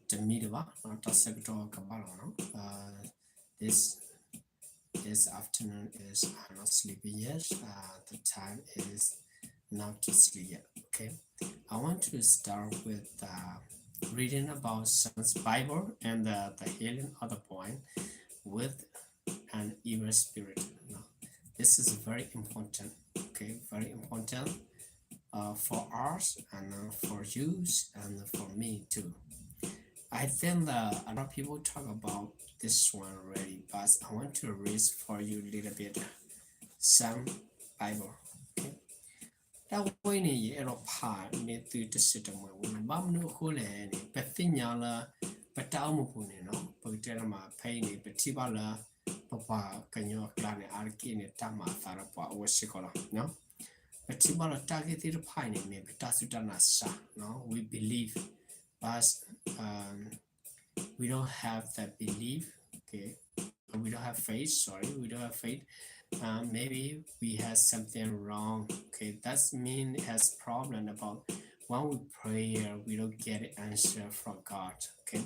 တမံဒံးဘၣ်, တၢ်ဆၢကတီၢ်ကဘၣ်လီၤနီၤ. This this afternoon is, I'm not sleeping yet. Uh, the time is not to sleep yet. Okay. I want to start with uh, reading about Sam's Bible and the, the healing of the boy with an evil spirit. Now, this is very important. Okay, very important uh, for us and uh, for you and for me too. I think that a lot of people talk about this one already, but I want to read for you a little bit some Bible. Okay? တၢ်ဝဲအံၤန့ၣ် ယအဲၣ်ဒိးဖးန့ၢ်သုတစဲးတမှဲၤဝဲန့ၣ် ဘၣ်မနုၤအဃိလဲၣ်န့ၣ် ပသ့ၣ်ညါလၢ ပတၢ်အိၣ်မူပူၤန့ၣ်နီၤ ပကတဲတမးဖဲအံၤန့ၣ် ပထံၣ်ဘၣ်လၢ ပပှၤကညီအကျါန့ၣ် အါတက့ၢ်န့ၣ် တၢ်မၤအသးဒီးပှၤအိၣ်ဝဲစ့ၢ်ကီးလီၤ. ပထံၣ်ဘၣ်လၢတၢ်ဂ့ၢ်သ့ၣ်တဖၣ်အံၤန့ၣ် မ့ၢ်ပတၢ်စူၢ်တၢ်နာ်စှၤနီၤ we believe, but um, we don't have that belief, okay? We don't have faith, sorry, we don't have faith. Um, maybe we have something wrong, okay? That means has problem about when we pray, we don't get an answer from God, okay?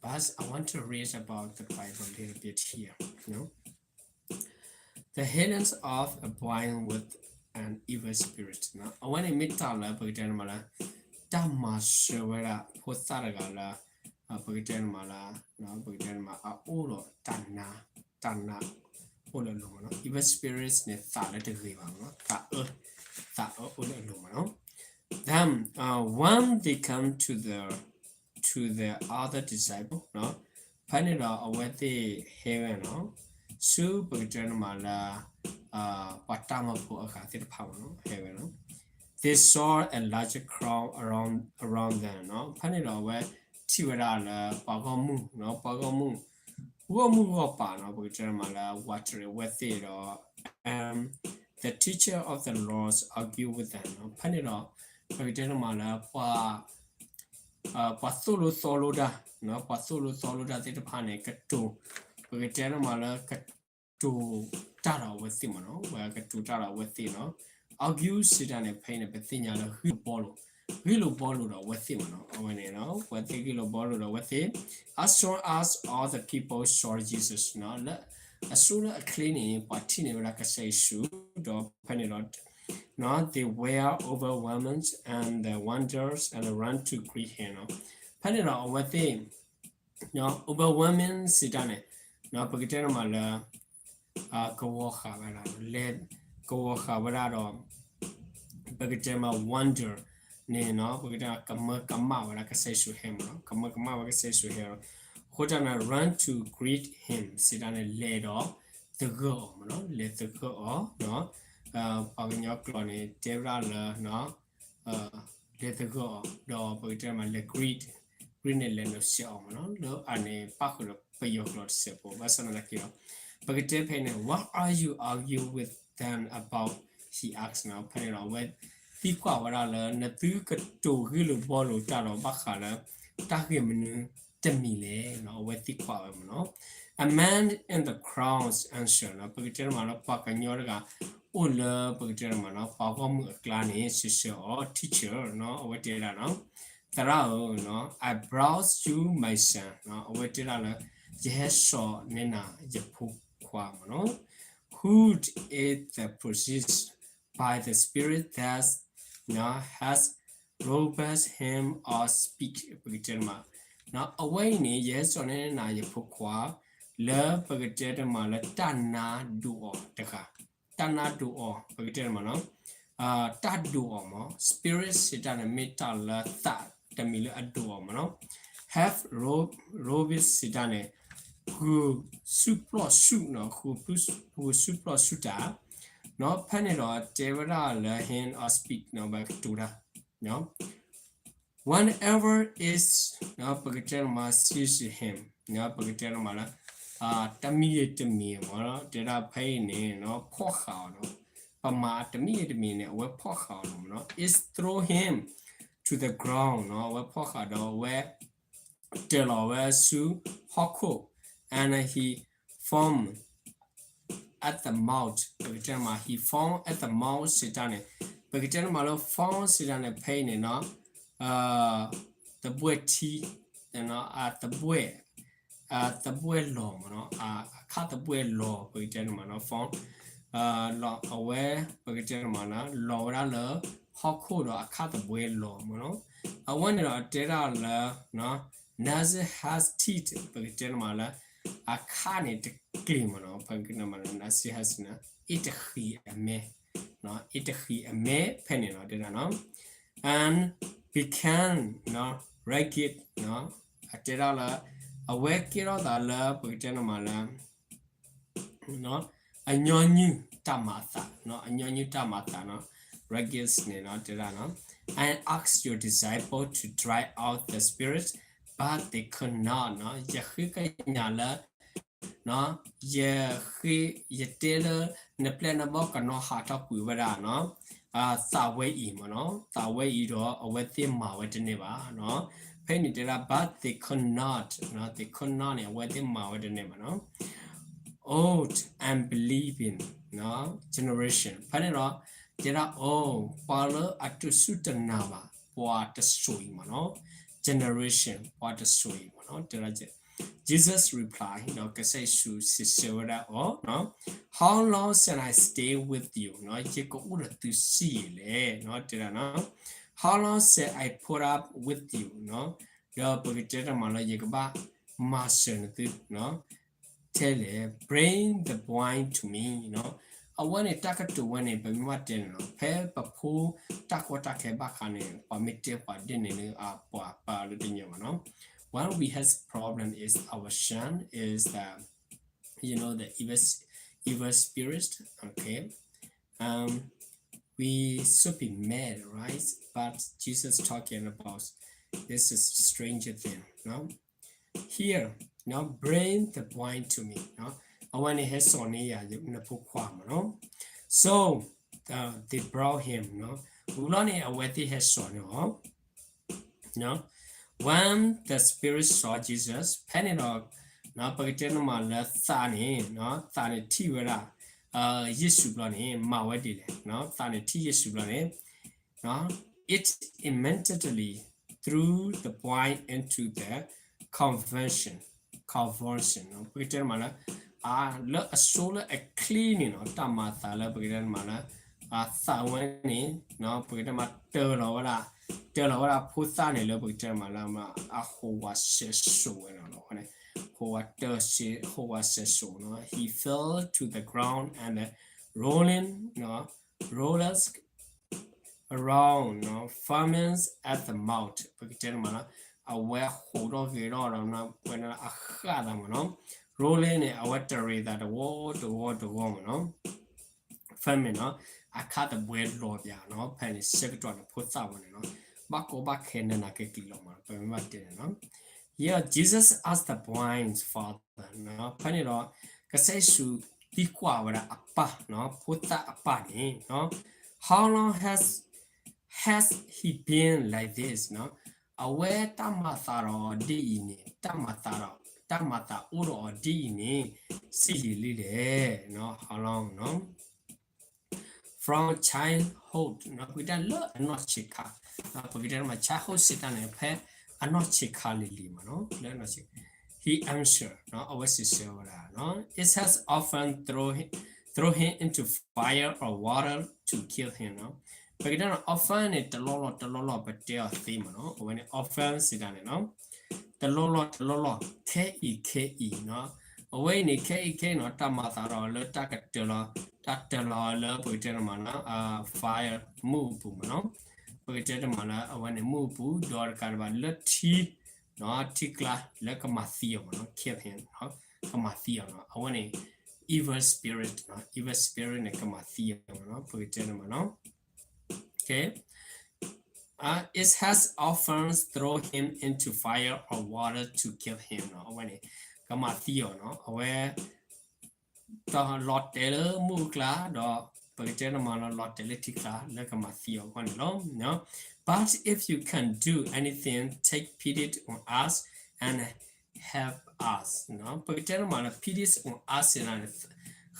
But I want to read about the Bible a little bit here, you know? The healings of a boy with an evil spirit. အဝဲန့ၣ်မ့ၢ်တၢ်လၢပကတဲန့ၣ်မးလၢ တၢ်မၤစၢၤဝဲဒၣ်ဖိသၣ်တဂၤလၢ ပကတဲန့ၣ်မးလၢ ပကတဲန့ၣ်မး အအိၣ်ဒီးတၢ်နာ် တၢ်နာ်အိၣ်လၢအလိၤမးနီၤ. Evil spirits န့ၣ် သးလၢတဂ့ၤဘၣ်မးနီၤ သးအၢ သးအၢအိၣ်လၢအလိၤမးနီၤ. Then uh, when they come to the to the other disciple ဖဲန့ၣ်ဒီးအဝဲသ့ၣ်ဟဲဝဲနီၤ ဆူပကတဲန့ၣ်မးလၢ ပှၤတၢ်မၤဖိအဂၤသ့ၣ်တဖၣ်မးနီၤ ဟဲဝဲနီၤ They saw a large crowd around around them နီၤ ဖဲန့ၣ်ဒီးအဝဲထံၣ်ဝဲဒၣ်လၢပှၤဂီၢ်မုၢ်နီၤ ပှၤဂီၢ်မုၢ် ဂီၢ်မုၢ်ဂီၢ်ပၤနီၤ ပကတဲန့ၣ်မးလၢ ဝးတရံးအဝဲသ့ၣ်ဒီး and the teacher of the laws argue with them နီၤ ဖဲန့ၣ်ဒီး ပကတဲန့ၣ်မးလၢ ပှၤ ပှၤသိၣ်လိသီလိတၢ် ပှၤသိၣ်လိသီလိတၢ်သ့ၣ်တဖၣ်န့ၣ် ကတိၤ ပကတဲန့ၣ်မးလၢ ကတိၤတၢ်ဒီးအဝဲသ့ၣ်မးနီၤ ဝဲကတိၤတၢ်ဒီးအဝဲသ့ၣ်နီၤ argue စံးတၢ်န့ၣ် ဖဲအံၤန့ၣ် ပသ့ၣ်ညါလၢဂ့ၢ်လိာ်ဘှီလိာ် ဂ့ၢ်လိာ်ဘှီလိာ်ဒီးအဝဲသ့ၣ်မးနီၤ အဝဲန့ၣ်နီၤ အဝဲသ့ၣ်ဂ့ၢ်လိာ်ဘှီလိာ်ဒီးအဝဲသ့ၣ် as soon as all the people saw Jesus နီၤ လၢ အစိလၢအချ့န့ၣ် ပှၤထံၣ်န့ၢ်ဝဲဒၣ်ကစၢ်ယ့ၣ်ၡူး ဒီးဖဲန့ၣ်ဒီး they were overwhelmed and the wonders and ran to greet him နီၤ ဖဲန့ၣ်ဒီးအဝဲသ့ၣ် overwhelming စံးတၢ်န့ၣ် ပကတဲန့ၣ်မးလၢ ကဝီၤဃာ်ဝဲဒၣ် လဲၤ ကဝီၤဃာ်ဝဲဒၣ်ဒီး ပကတဲမး wonder န့ၣ်နီၤ ပကတဲ ကမၢကမၣ်ဝဲဒၣ်ကစၢ်ယ့ၣ်ၡူးဟဲမးနီၤ ကမၢကမၣ်ဝဲကစၢ်ယ့ၣ်ၡူးဟဲ အဃိတၢ်န့ၣ် run to greet him စံးတၢ်န့ၣ် လဲၤဒီးသဂၢၢ်အီၤမးနီၤ လဲၤသဂၢၢ်အီၤ ပှၤကညီကျိာ်န့ၣ် တဲဝဲဒၣ်လၢ လဲၤသဂၢၢ်အီၤ ဒီးပကတဲမးလဲၤ greet, greet န့ၣ် လဲၤနုာ်ဆဲးအီၤမးနီၤ လၢအန့ၣ်ပၣ်ဃုာ်ဒီးပယီၤကျိာ်တစဲးဖိ ဘၣ်ဆၣ်သနာ်က့ဒီး ပကတဲဖဲန့ၣ် Why are you arguing with them about he asked နီၤ ဖဲန့ၣ်ဒီးအဝဲသံကွၢ်ဝဲဒၣ်လၢ နသုကတိၤဂ့ၢ်လိာ်ဘှီလိာ်တၢ်ဒီးဘၣ်ဃးလၢ တၢ်ဂ့ၢ်မနုၤတမံၤလဲၣ်နီၤ အဝဲသံကွၢ်ဝဲမးနီၤ A man in the crowd answered နီၤ ပကတဲမးလၢပှၤကညီတဂၤ အိၣ်လၢပကတဲမးနီၤ ပှၤဂီၢ်မုၢ်အကျါန့ၣ် စံးဆၢအီၤ Teacher နီၤ အဝဲတဲဒၣ်နီၤ သရၣ်ဧၢနီၤ I brought you my son နီၤ အဝဲတဲဒၣ်လၢ ယဟဲစိာ်န့ၢ်နၤယဖိခွါမးနီၤ who is possessed by the spirit that has robbed him of speech ပကတဲမး အဝဲအံၤန့ၣ် ယဟဲစိာ်န့ၢ်နၤယဖိခွါ လၢပကတဲတမးလၢတၢ်နါဒိးအီၤတဂၤ တၢ်နါဒိးအီၤ ပကတဲတမးနီၤ တၢ်ဒိးအီၤမး spirit စံးတၢ်န့ၣ် မ့ၢ်တၢ်လၢသးတမံၤလၢအဒိးအီၤမးနီၤ have robbed, robbed စံးတၢ်န့ၣ် ဃုာ်ဆူၣ်ပျီၣ်ဆူၣ်နီၤ ဃုာ်ဆူၣ်ပျီၣ်ဆူၣ်တၢ် နီၤ ဖဲန့ၣ်ဒီးတဲဝဲဒၣ်လၢ him of speech နီၤ ဝဲကတိၤတၢ် Whenever is ပကတဲန့ၣ်မး sees him ပကတဲန့ၣ်မးလၢ တမံၤဂ့ၤတမံၤမး တဲဒၣ်ဖဲအံၤန့ၣ် ဖီၣ်ဃာ်အီၤနီၤ ပမၤတမံၤဂ့ၤတမံၤန့ၣ် အဝဲဖီၣ်ဃာ်အီၤနီၤ is throw him to the ground နီၤ အဝဲဖီၣ်ဃာ်ဒီးအဝဲ တဲာ်လီၤဝဲဆူဟီၣ်ခိၣ် and he foam at the mouth ပကတဲမး he foam at the mouth စံးတၢ်န့ၣ် ပကတဲန့ၣ်မးလၢ foam စံးတၢ်န့ၣ် ဖဲအံၤန့ၣ်နီၤ သဘှဲၣ်ထံ အသဘှဲၣ်, အသဘှဲၣ်လီၤမ့ၢ်နီၤ, အခၣ်သဘှဲၣ်လီၤ ပကတဲန့ၣ်မ့ၢ်နီၤ, အဝဲ ပကတဲန့ၣ်မ့ၢ်နီၤ လီၤဝဲဒၣ်လၢ ဟီၣ်ခိၣ်ဒီးအခၣ်သဘှဲၣ်လီၤမ့ၢ်နီၤ, အဝဲန့ၣ်ဒီးတဲဒၣ်လၢ Nothing has teeth ပကတဲန့ၣ်မ့ၢ်လၢ အခၣ်န့ၣ်တကျ့ၤမ့ၢ်နီၤ, ပကတဲန့ၣ်မ့ၢ်လၢ Nothing has န့ၣ် အ့ၣ်တဃံးအမဲ, အ့ၣ်တဃံးအမဲ ဖဲန့ၣ်နီၤ တဲဒၣ်နီၤ, and become ragged နီၤ, အတဲဒၣ်လၢ အဝဲကဲထီၣ်သးလၢ ပကတဲန့ၣ်မ့ၢ်လၢ အညီနုၢ်တၢ်မၤအသး, အညီနုၢ်တၢ်မၤအသးနီၤ, ragged န့ၣ်နီၤ တဲဒၣ်နီၤ, I asked your disciple to drive out the spirit, but they could not နီၤ, ယဃ့ကညးလၢ ယဃ့, ယတဲလၢ နပျဲၢ်နဘီၣ်ကနီၤဟးထီၣ်ကွံာ်ဝဲဒၣ်နီၤ, သးဝဲအံၤမ့ၢ်နီၤ, သးဝဲအံၤဒီးအဝဲသ့ၣ်မၤဝဲတန့ၢ်ဘၣ်နီၤ, ဖဲန့ၣ်တဲဒၣ် but they could not, they could not န့ၣ် အဝဲသ့ၣ်မၤဝဲတန့ၢ်ဘၣ်နီၤ, old unbelieving generation ဖဲန့ၣ်ဒီး တဲဒၣ် အိၣ် ပှၤလၢအတစူၢ်တနာ်ဘၣ် ပှၤတစိၤအံၤမ့ၢ်နီၤ, generation ပှၤတစိၤအံၤမ့ၢ်နီၤ, တဲဒၣ် Jesus replied ဒီးကစၢ်ယ့ၣ်ၡူးစံးဆၢဝဲဒၣ်အီၤ, How long shall I stay with you နီၤ, ယကအိၣ်ဒီးသုဆံးယံာ်လဲၣ်နီၤ, တဲဒၣ်နီၤ, How long shall I put up with you နီၤ, ဒီးပကတဲတမးလၢယကဘၣ်မၤစၢၤနသုနီၤ ထဲလဲၣ်, Bring the boy to me နီၤ, အဝဲန့ၣ်တၢ်ကတိၤဝဲန့ၣ် ပမ့ၢ်ဘၣ်တဲန့ၣ်နီၤ, ဖဲပဖိတၢ်ကီတၢ်ခဲဘၣ်ဃးန့ၣ် ပှၤမ့ၢ်တဲပှၤဒ်န့ၣ်လၢအပှၤပာ်လၢတညီဘၣ်နီၤ, When we has problem is our son is the, you know, the evil, evil spirit, okay? Um, we should be mad, right? But Jesus talking about this is stranger thing, no? Here, no, bring the boy to me, no? အဝဲန့ၣ်ဟဲစိာ်န့ၢ်ယၤနဖိခွါမ့ၢ်နီၤ, so, uh, they brought him, no? ဝံၤလီၤန့ၣ် အဝဲသ့ၣ်ဟဲစိာ်န့ၢ်အီၤ When the spirit saw Jesus ဖဲန့ၣ်ဒီး ပကတဲန့ၣ်မးလၢသးန့ၣ် သးန့ၣ်ထံၣ်ဝဲဒၣ် ယ့ၣ်ၡူးဘျီန့ၣ် မၤဝဲဒ်လဲၣ်, သးန့ၣ်ထံၣ်ယ့ၣ်ၡူးဘျီန့ၣ် it immediately threw the boy into the convulsion, convulsion ပကတဲန့ၣ်မးလၢ လၢအစိလၢအချ့န့ၣ်နီၤ တၢ်မၤသးလၢပကတဲန့ၣ်မးလၢ သးဝဲန့ၣ် ပကတဲမးတၢလီၤဝဲဒၣ်, တၢလီၤဝဲဒၣ်ဖိသၣ်န့ၣ်လၢပကတဲမးလၢ အဟိဝၤစဲးစိးဝဲန့ၣ်လီၤဝဲန့ၣ်, ဟိဝၤတၢ, ဟိဝၤစဲးစိးနီၤ he fell to the ground and rolling, rollers around, foaming at the mouth ပကတဲန့ၣ်မးလၢ အဝဲဟိးထီၣ်ဂဲၤထီၣ်ဒီး ပှဲၤန့ၣ်အဃၣ်သးမးနီၤ, rolling န့ၣ် အဝဲတရံးသးတဝီတဝီတဝီမးနီၤ foaming နီၤ အခၣ်သဘှဲလီၤပၠးနီၤ ဖဲန့ၣ်ဆၢကတီၢ်န့ၣ် ဖိသၣ်ဝဲန့ၣ်နီၤ ဘၣ်ကီဘၣ်ခဲနးနးကဲက့ၤလီၤမး ပမ့ၢ်ဘၣ်တဲန့ၣ်နီၤ Yeah, Jesus asked the boy's father နီၤ ဖဲန့ၣ်ဒီး ကစၢ်ယ့ၣ်ၡူးသံကွၢ်ဝဲဒၣ်အပၢ်နီၤ ဖိသၣ်အပၢ်န့ၣ်နီၤ How long has, has he been like this နီၤ အဝဲတၢ်မၤသးဒီးဒ်အံၤန့ၣ် တၢ်မၤသးဒီး တၢ်မၤသးအိၣ်ဒီးအီၤဒ်အံၤန့ၣ် ဆံးယံာ်လံလဲၣ်နီၤ How long နီၤ From childhood နီၤ ပကတဲလၢအနီၢ်ဆံးခါ ပကတဲမး childhood စံးတၢ်န့ၣ် ဖဲအနီၢ်ဆံးခါလံၤလံၤမးနီၤ လၢအနီၢ်ဆံး He answered နီၤ အဝဲစံးဆၢဝဲဒၣ်နီၤ It has often throw, throw him into fire or water to kill him နီၤ ပကတဲနီၤ often န့ၣ် တလီၢ်လီၢ်တလီၢ်လီၢ် ပတဲအီၤသ့မးနီၤ အဝဲန့ၣ် often စံးတၢ်န့ၣ်နီၤ တလီၢ်လီၢ်တလီၢ်လီၢ် ခဲအံၤခဲအံၤနီၤ အဝဲအံၤန့ၣ် ခဲအံၤခဲအံၤနီၤ တၢ်မၤသးဒီးလၢတၢ်ကတၢၢ်လီၤ တၢ်တၢၢ်လီၤလၢပကတဲန့ၣ်မးနီၤ fire မုၢ်အပူၤမးနီၤ ပကတဲန့ၣ်မးလၢ အဝဲန့ၣ်မုၢ်အပူၤ ဒီးတကးဒံးဘၣ်လၢထံ ထံကျါလၢကမၤသံအီၤမးနီၤ kill him နီၤ ကမၤသံအီၤနီၤ အဝဲန့ၣ် evil spirit နီၤ evil spirit န့ၣ် ကမၤသံအီၤမးနီၤ ပကတဲန့ၣ်မးနီၤ Okay. Uh, it has often thrown him into fire or water to kill him နီၤ အဝဲန့ၣ် ကမၤသံအီၤနီၤ အဝဲ တၢ်လီၤတဲာ်လၢမုၢ်အကျါ ဒီး ပကတဲန့ၣ်မးလီၤ လီၤတဲာ်လၢထံကျါ လၢကမၤသံအီၤအဂီၢ်န့ၣ်လီၤ But if you can do anything, take pity on us and help us နီၤ ပကတဲန့ၣ်မးလၢ pity on us န့ၣ်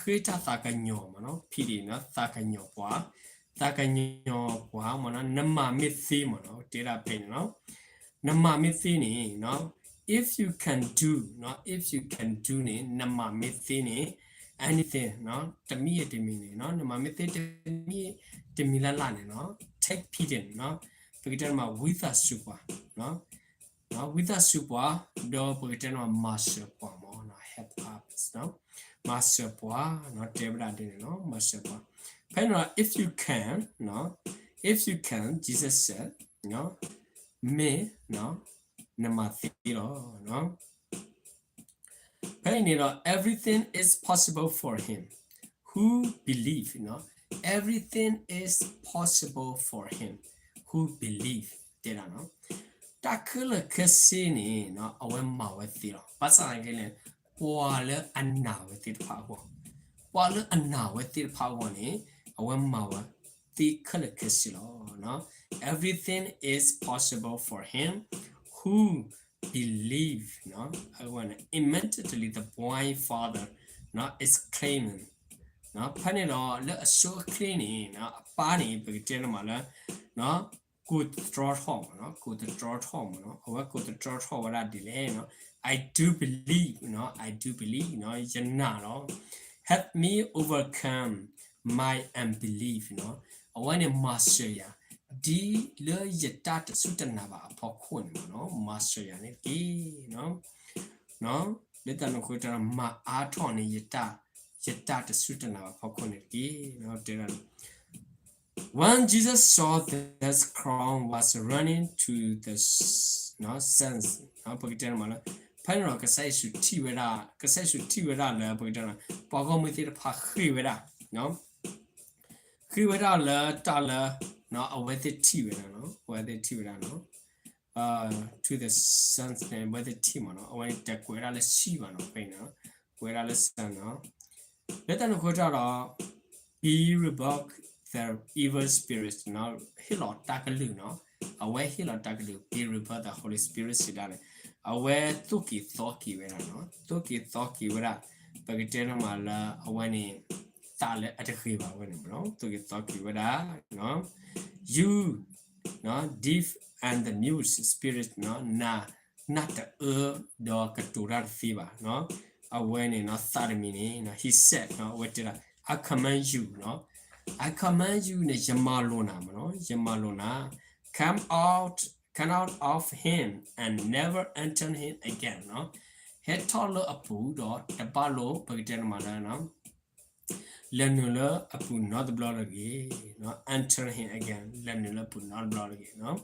ဃ့တၢ်သးကညီၤမးနီၤ pity နီၤ သးကညီၤပှၤ သးကညီၤပှၤမးနီၤ နမၤမ့ၢ်သ့မးနီၤ တဲဒၣ်ဖဲန့ၣ်နီၤ နမၤမ့ၢ်သ့န့ၣ်နီၤ if you can do နီၤ, if you can do န့ၣ် နမၤမ့ၢ်သ့န့ၣ် anything နီၤ, တမံၤတမံၤန့ၣ်နီၤ, နမၤမ့ၢ်သ့တမံၤ တမံၤလၢ်လၢ်န့ၣ်နီၤ, take pity နီၤ, ပကတဲမး ဝံသးစူၤပှၤနီၤ, ဝံသးစူၤပှၤ, ဒီးပကတဲမး မၤစၢၤပှၤမးနီၤ, help us နီၤ, မၤစၢၤပှၤနီၤ, တဲဝဲဒၣ်ဒ်န့ၣ်နီၤ, မၤစၢၤပှၤ. ဖဲန့ၣ်ဒီး if you can နီၤ, if you can, Jesus said နီၤ, မ့ၢ်နီၤ, နမၤသ့လီၤနီၤ. ဖဲအံၤန့ၣ်ဒီး everything is possible for him who believe နီၤ, everything is possible for him who believe တဲဒၣ်နီၤ, တၢ်ခဲလၢာ်ခဲဆ့န့ၣ်နီၤ အဝဲမၤဝဲသ့လီၤ. ဘၣ်ဆၣ်သနာ်က့န့ၣ် ပှၤလၢအနာ်ဝဲသ့ၣ်တဖၣ်အဂီၢ်, ပှၤလၢအနာ်ဝဲသ့ၣ်တဖၣ်အဂီၢ်န့ၣ် အဝဲမၤဝဲသ့ခဲလၢာ်ခဲဆ့လီၤ. Everything is possible for him who believe နီၤ, အဝဲန့ၣ် immediately the boy father နီၤ exclaiming နီၤ, ဖဲန့ၣ်ဒီးလၢအဆိအချ့န့ၣ်နီၤ အပၢ်န့ၣ် ပကတဲန့ၣ်မးလၢ နီၤ ကိးသတြီထီၣ်မးနီၤ, ကိးသတြီထီၣ်မးနီၤ, အဝဲကိးသတြီထီၣ်ဝဲဒၣ်ဒ်လဲၣ်နီၤ, I do believe နီၤ, I do believe နီၤ, ယနာ်လီၤ. Help me overcome my unbelief နီၤ, အဝဲန့ၣ်မၤစၢၤယၤ ဒ်လၢယတၢ်တစူၢ်တနာ်ဘၣ်အဖီခိၣ်န့ၣ်မးနီၤ, မၤစၢၤယၤန့ၣ်တက့ၢ်နီၤ. လၢတၢ်န့ၣ်အဃိတၢ်မၤအါထီၣ်န့ၣ် ယတၢ်တစူၢ်တနာ်ဘၣ်အဖီခိၣ်န့ၣ်တက့ၢ်နီၤ, တဲဒၣ် When Jesus saw this crowd was running to the s- နီၤ sense နီၤ, ပကတဲန့ၣ်မးလၢ ဖဲန့ၣ်ဒီးကစၢ်ယ့ၣ်ၡူးထံၣ်ဝဲဒၣ်, ကစၢ်ယ့ၣ်ၡူးထံၣ်ဝဲဒၣ်လၢ ပကတဲန့ၣ် ပှၤဂီၢ်မုၢ်သ့ၣ်တဖၣ်ဃ့ၢ်ဝဲဒၣ်နီၤ, ဃ့ၢ်ဝဲဒၣ်လၢတၢ်လၢ နီၤ အဝဲသ့ၣ်ထံၣ်ဝဲဒၣ်နီၤ, အဝဲသ့ၣ်ထံၣ်ဝဲဒၣ်နီၤ to the sense န့ၣ် အဝဲသ့ၣ်ထံၣ်မးနီၤ, အဝဲန့ၣ်တကွဲးဒၣ်လၢဆံးဘၣ်နီၤ, ဖဲန့ၣ်နီၤ ကွဲးဒၣ်လၢ sense နီၤ, လၢတၢ်န့ၣ်အဃိတၢ်ဒီး he rebuke the evil spirit နီၤ, ဟ့ၣ်လီၤတၢ်ကလုၢ်နီၤ, အဝဲဟ့ၣ်လီၤတၢ်ကလုၢ် he rebuke the Holy Spirit စံးဒၣ်န့ၣ်, အဝဲသိၣ်က့ၤသီက့ၤဝဲဒၣ်နီၤ, သိၣ်က့ၤသီက့ၤဝဲဒၣ်, ပကတဲန့ၣ်မးလၢ အဝဲန့ၣ် သးလၢအတဂ့ၤဘၣ်ဝဲန့ၣ်မးနီၤ, သိၣ်က့ၤသီက့ၤဝဲဒၣ် you နီၤ deaf and the mute spirit နီၤ, နၤ နၢ်တအၢ ဒီးကတိၤတၢ်တသ့ဘၣ်နီၤ, အဝဲန့ၣ်နီၤ သးတမံၤန့ၣ်နီၤ he said နီၤ အဝဲတဲဒၣ် I command you နီၤ, I command you န့ၣ် ယမၤလိာ်နၤမးနီၤ, ယမၤလိာ်နၤ come out, come out of him and never enter him again နီၤ, ဟဲထီၣ်လၢအပူၤဒီးတဘၣ်လိာ် ပကတဲန့ၣ်မးလၢ လဲၤနုာ်လၢအပူၤနီတဘျီလၢၤတဂ့ၤ, enter him again လဲၤနုာ်လၢအပူၤနီတဘျီလၢၤတဂ့ၤနီၤ,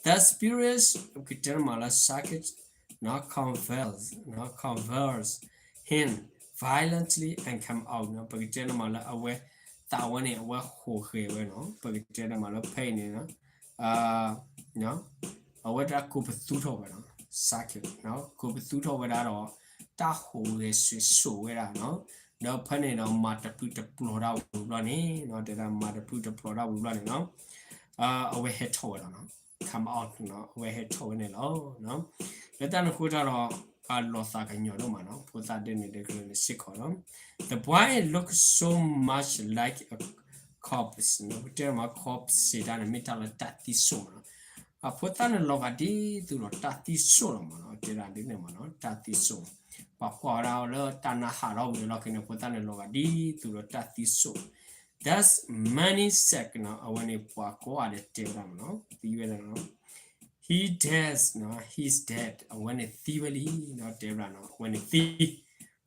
the spirit ပကတဲန့ၣ်မးလၢ sucketh နီၤ convulse နီၤ convulse him violently and come out နီၤ, ပကတဲန့ၣ်မးလၢအဝဲ သးဝဲန့ၣ် အဝဲဟူးဂဲၤဝဲနီၤ, ပကတဲန့ၣ်မးလၢဖဲအံၤန့ၣ်နီၤ အဝဲဒၣ်ကိးပသူထီၣ်ဝဲနီၤ, sucketh နီၤ ကိးပသူထီၣ်ဝဲဒၣ်ဒီး တၢ်ဟူးဂဲၤဆိးဝဲဒၣ်နီၤ, ဒီးဖဲန့ၣ်ဒီးမၤတပျုာ်တပျီၤဒၣ်ဝံၤဘျီန့ၣ်နီၤ, တဲဒၣ်မၤတပျုာ်တပျီၤဒၣ်ဝံၤဘျီန့ၣ်နီၤ, အဝဲဟဲထီၣ်ဝဲလီၤနီၤ, come out နီၤ, အဝဲဟဲထီၣ်ဝဲန့ၣ်လီၤ. လၢတၢ်န့ၣ်အဃိတၢ်ဒီး ပှၤလီၤသးကညီၤဒိၣ်မးနီၤ, ဖိသၣ်ဒ်န့ၣ်ဒ်ကလၢန့ၣ်စ့ၢ်ကီးနီၤ, the boy looked so much like a corpse နီၤ, ပတဲမး corpse စံးတၢ်န့ၣ် မ့ၢ်တၢ်လၢတၢ်သံစိၣ်မးနီၤ, အဖိသၣ်န့ၣ်လီၤဂာ်ဒ်သိးဒီးတၢ်သံစိၣ်လီၤမးနီၤ, တဲဒၣ်ဒ်န့ၣ်မးနီၤ, တၢ်သံစိၣ်, ပှၤကွၢ်ဝဲဒၣ်လၢတၢ်နါဟးထီၣ်ဝံၤအလီၢ်ခံန့ၣ် ဖိသၣ်န့ၣ်လီၤဂာ်ဒ်သိးဒီးတၢ်သံစိၣ်, thus many said နီၤ, အဝဲန့ၣ်ပှၤကိးဂၤဒဲးတဲဝဲဒၣ်မးနီၤ, သံဝဲဒၣ်နီၤ, he dies နီၤ, he's dead အဝဲန့ၣ်သံဝဲလံနီၤ, တဲဝဲဒၣ်နီၤ, အဝဲန့ၣ်သံ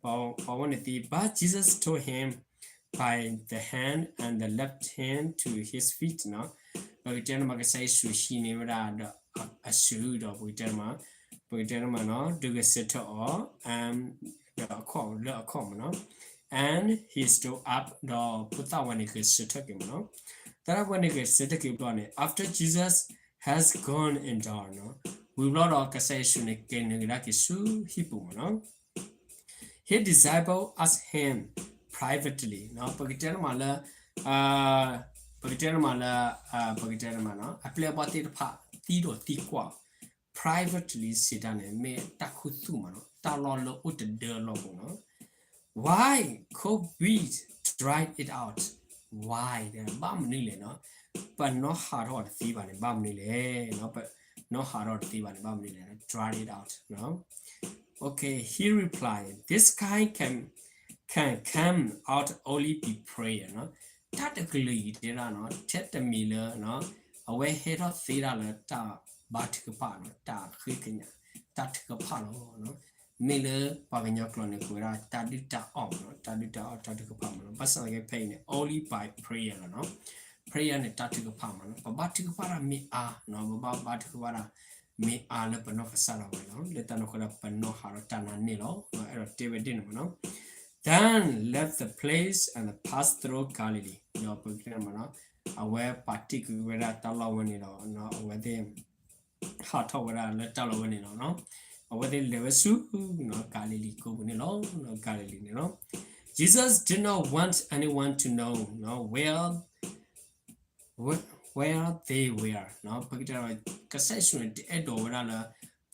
ပှၤဝဲန့ၣ်သံ, but Jesus took him by the hand and lifted him to his feet နီၤ, ပကတဲန့ၣ်မး ကစၢ်ယ့ၣ်ၡူးဟံးန့ၢ်ဝဲဒၣ်ဒီးအစုဒီး ပကတဲန့ၣ်မး, ပကတဲန့ၣ်မးနီၤ, ဒုးဂဲၤဆၢထၢၣ်အီၤ ဒီးအခီၣ်လၢအခီၣ်မးနီၤ, and he stood up ဒီးဖိသၣ်ဝဲန့ၣ်ဂဲၤဆၢထၢၣ်က့ၤမးနီၤ, သရၣ်ဝဲန့ၣ်ဂဲၤဆၢထၢၣ်က့ၤဘျီန့ၣ် after Jesus has gone in down နီၤ, ဝံၤဘျီဒီး ကစၢ်ယ့ၣ်ၡူးန့ၣ် က့ၤနုာ်ကဒါက့ၤဆူဟံၣ်ပူၤမးနီၤ, his disciple asked him privately နီၤ, ပကတဲန့ၣ်မးလၢ ပကတဲန့ၣ်မးလၢ ပကတဲန့ၣ်မးနီၤ အပျဲၢ်အဘီၣ်သ့ၣ်တဖၣ်သံဒီးသံကွၢ် privately စံးတၢ်န့ၣ် မ့ၢ်တၢ်ခူသူၣ်မးနီၤ တၢ်လီၢ်လၢအိၣ်တဒၢအလီၢ်ပူၤနီၤ, Why could we drive it out? Why ဘၣ်မနုၤလဲၣ်နီၤ, ပနီၣ်ဟးထီၣ်တသ့ဘၣ်န့ၣ် ဘၣ်မနုၤလဲၣ်နီၤ, ပ နီၢ်ဟးထီၣ်တသ့ဘၣ်န့ၣ် ဘၣ်မနုၤလဲၣ်, dry it out, နော်. Okay, he replied, this kind can can come out only by prayer, နော်. တၢ်တကလုာ်အံၤတဲဒၣ် နော်, ထဲတမံၤလၢ နော်, အဝဲဟဲထီၣ်သ့ဒၣ်လၢတၢ်ဘါထုကဖၣ် နော်, တၢ်ဃ့ကညး, တၢ်ထုကဖၣ်လီၤ, နော်. မ့ၢ်လၢပှၤကညီကျိာ်န့ၣ် ကွဲးဒၣ်တၢ်ဒုၣ်တၢ်အီၣ် နော်, တၢ်ဒုၣ်တၢ်အီၣ် တၢ်ထုကဖၣ် နော်. ဘၣ်ဆၣ်သနာ်က့ဖဲအံၤန့ၣ် only by prayer လီၤ, နော်. Prayer န့ၣ် တၢ်ထုကဖၣ် နော်. ပဘါထုကဖၣ်တၢ်မ့ၢ်အါ နော်, ပဘၣ်ဘါထုကဖၣ်တၢ် မ့ၢ်အါလၢပနီၢ်ကစၢ်ဒၣ်ဝဲလီၤ. လၢတၢ်န့ၣ်အဃိဒီး ပနီၢ်ဟးထီၣ်တၢ်နါန့ၣ်လီၤ. အဲၣ်ဒိးတဲဝဲဒ်န့ၣ်မ့ၢ်နီၤ. Then left the place and passed through Galilee. ဒီးပကတဲမ့ၢ်နီၤ, အဝဲပာ်တ့ၢ်ကွံာ်ဝဲဒၣ်တၢ်လီၢ်ဝဲန့ၣ်ဒီး အဝဲသ့ၣ် ဟးထီၣ်ဝဲဒၣ်လၢတၢ်လီၢ်ဝဲန့ၣ်လီၤ. အဝဲသ့ၣ်လဲၤဝဲဆူ ဂၤလံၤကိးပူၤန့ၣ်လီၤ. ဂၤလံၤန့ၣ်လီၤ. Jesus did not want anyone to know where where they were ပကတဲဒီး ကစၢ်ယ့ၣ်ၡူးန့ၣ် တအဲၣ်ဒိးဝဲဒၣ်လၢ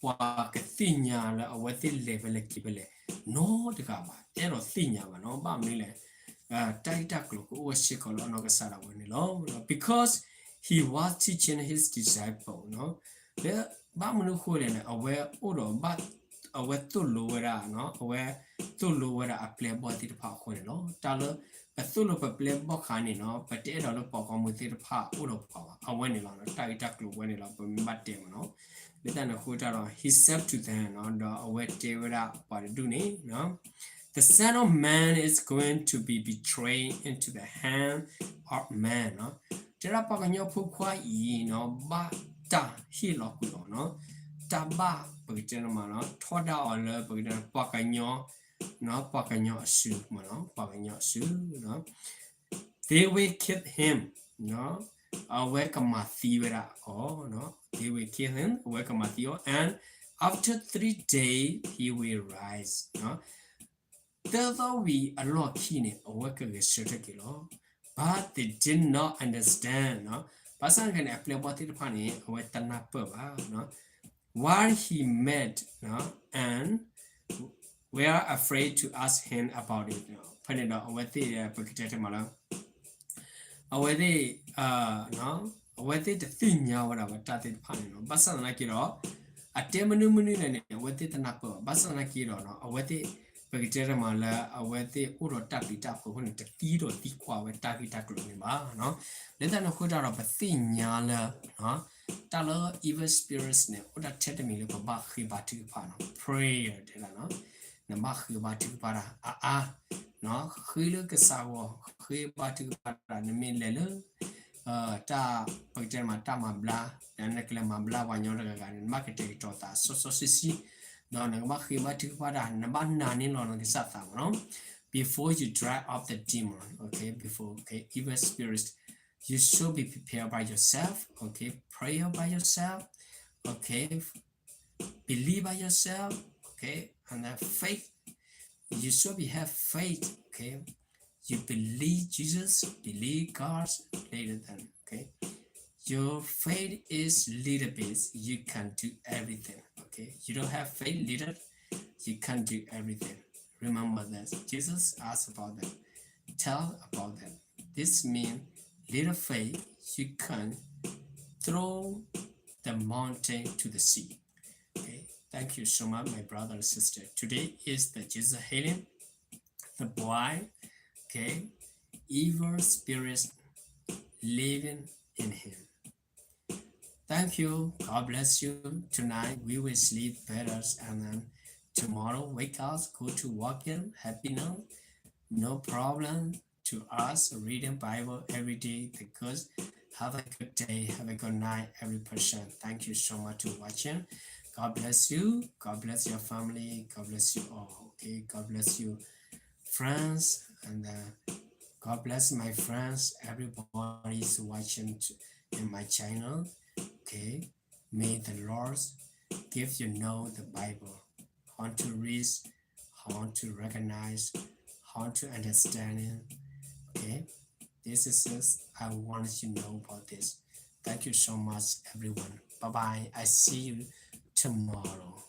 ပှၤကသ့ၣ်ညါလၢအဝဲသ့ၣ်လဲၤဖဲလဲၣ်က့ၤဖဲလဲၣ် နီတဂၤဘၣ်, တအဲၣ်ဒိးသ့ၣ်ညါဘၣ်နီၤ. ဘၣ်မနုၤလဲၣ်, တၢ်ဂ့ၢ်တၢ်ကျိၤကအိၣ်ဝဲစ့ၢ်ကီးလၢအနီၢ်ကစၢ်ဒၣ်ဝဲန့ၣ်လီၤ. Because he was teaching his disciple လၢ ဘၣ်မနုၤအဃိလဲၣ်န့ၣ် အဝဲအိၣ်ဒီး အဝဲသိၣ်လိဝဲဒၣ်, အဝဲသိၣ်လိဝဲဒၣ်အပျဲၢ်အဘီၣ်သ့ၣ်တဖၣ်အဃိန့ၣ်လီၤ. တၢ်လၢပသိၣ်လိပပျဲၢ်ဘီၣ်ခါန့ၣ်နီၤ ပတအဲၣ်ဒိးလၢပှၤဂီၢ်မုၢ်သ့ၣ်တဖၣ်အိၣ်ဒီးပှၤဘၣ်, အဝဲန့ၣ်လီၤ. တၢ်ဂ့ၢ်တၢ်ကျိၤဝဲန့ၣ်လီၤ ပမ့ၢ်ဘၣ်တဲမ့ၢ်နီၤ. လၢတၢ်န့ၣ်အဃိတၢ်ဒီး he said to them ဒီးအဝဲတဲဝဲဒၣ်ပှၤတဒူၣ်န့ၣ် The Son of Man is going to be betrayed into the hand of man တဲဒၣ်ပှၤကညီဖိခွါအံၤနီၤ ဘၣ်တၢ်ဟ့ၣ်လီၤကွံာ်အီၤနီၤ, တၢ်ဘၣ်ပကတဲန့ၣ်မ့ၢ်နီၤ ထီဒါအီၤလၢပကတဲ ပှၤကညီ ပှၤကညီအစုမ့ၢ်နီၤ ပှၤကညီအစု They will kill him အဝဲကမၤသံဝဲဒၣ်အီၤ, they will kill him အဝဲကမၤသံအီၤ and after three days he will rise သၢသီဝံၤအလီၢ်ခံန့ၣ် အဝဲကဂဲၤဆၢထၢၣ်က့ၤလီၤ. But they did not understand ဘၣ်ဆၣ်သနာ်က့န့ၣ် အပျဲၢ်အဘီၣ်သ့ၣ်တဖၣ်န့ၣ် အဝဲတနၢ်ပၢၢ်ဘၣ် what he meant and were afraid to ask him about it ဖဲန့ၣ်ဒီးအဝဲသ့ၣ် ပကတဲတမးလၢ အဝဲသ့ၣ် အဝဲသ့ၣ်တသ့ၣ်ညါဝဲဒၣ်ဝဲတၢ်သ့ၣ်တဖၣ်န့ၣ်လီၤ. ဘၣ်ဆၣ်သနာ်က့ဒီး အတဲမနုၤမနုၤလဲၣ်န့ၣ် အဝဲသ့ၣ်တနၢ်ပၢၢ်ဘၣ်. ဘၣ်ဆၣ်သနာ်က့ဒီး အဝဲသ့ၣ် ပကတဲတမးလၢ အဝဲသ့ၣ်အိၣ်ဒီးတၢ်ပျံၤတၢ်ဖုးအဃိန့ၣ် တသံဒီးသံကွၢ်ဝဲတၢ်ဂ့ၢ်တၢ်ကျိၤန့ၣ်ဘၣ်. လၢတၢ်န့ၣ်အဃိတၢ်ဒီး ပသ့ၣ်ညါလၢ တၢ်လၢ evil spirits န့ၣ် အိၣ်ဒၣ်ထဲတမံၤလၢပဘၣ်ဃ့ဘါထုကဖၣ်နီၤ prayer တဲဒၣ်နီၤ နဘၣ်ဃ့ဘါထုကဖၣ်တၢ်အါအါ ဃ့လၢကစၢ်ဂီၢ် ဃ့ဘါထုကဖၣ်တၢ် နမ့ၢ်လဲၤလၢ တၢ် ပကတဲမး တၢ်မၤဘျါ နကလဲၤမၤဘျါပှၤကညီတဂၤဂၤန့ၣ် နဘၣ်ကတဲာ်ကတီၤသးစီစီဆှံဆှံ ဒီးနကဘၣ်ဃ့ဘါထုကဖၣ်တၢ် နဘၣ်နာ်န့ၢ်လီၤနကစၢ်သးမ့ၢ်နီၤ before you drive out the demon, okay, before, okay, evil spirits, you should be prepared by yourself, okay, prayer by yourself, okay, believe by yourself, okay, and then faith. You should be have faith, okay. You believe Jesus, believe God, believe them, okay. Your faith is little bit, you can do everything, okay. You don't have faith, little, you can't do everything. Remember that Jesus asked about them, tell about them. This means little faith, you can throw the mountain to the sea. Okay, thank you so much, my brother and sister. Today is the Jesus healing the boy, okay, evil spirits living in him. Thank you. God bless you. Tonight we will sleep better, and then tomorrow wake up, go to work, and happy now. No problem to us reading Bible every day. The good. Have a good day. Have a good night, every person. Thank you so much for watching. God bless you. God bless your family. God bless you all. Okay. God bless you, friends. And uh, God bless my friends. Everybody is watching to, in my channel. Okay. May the Lord give you know the Bible, how to read, how to recognize, how to understand it. Okay, this is it. I want you know about this. Thank you so much, everyone. Bye bye. I see you tomorrow.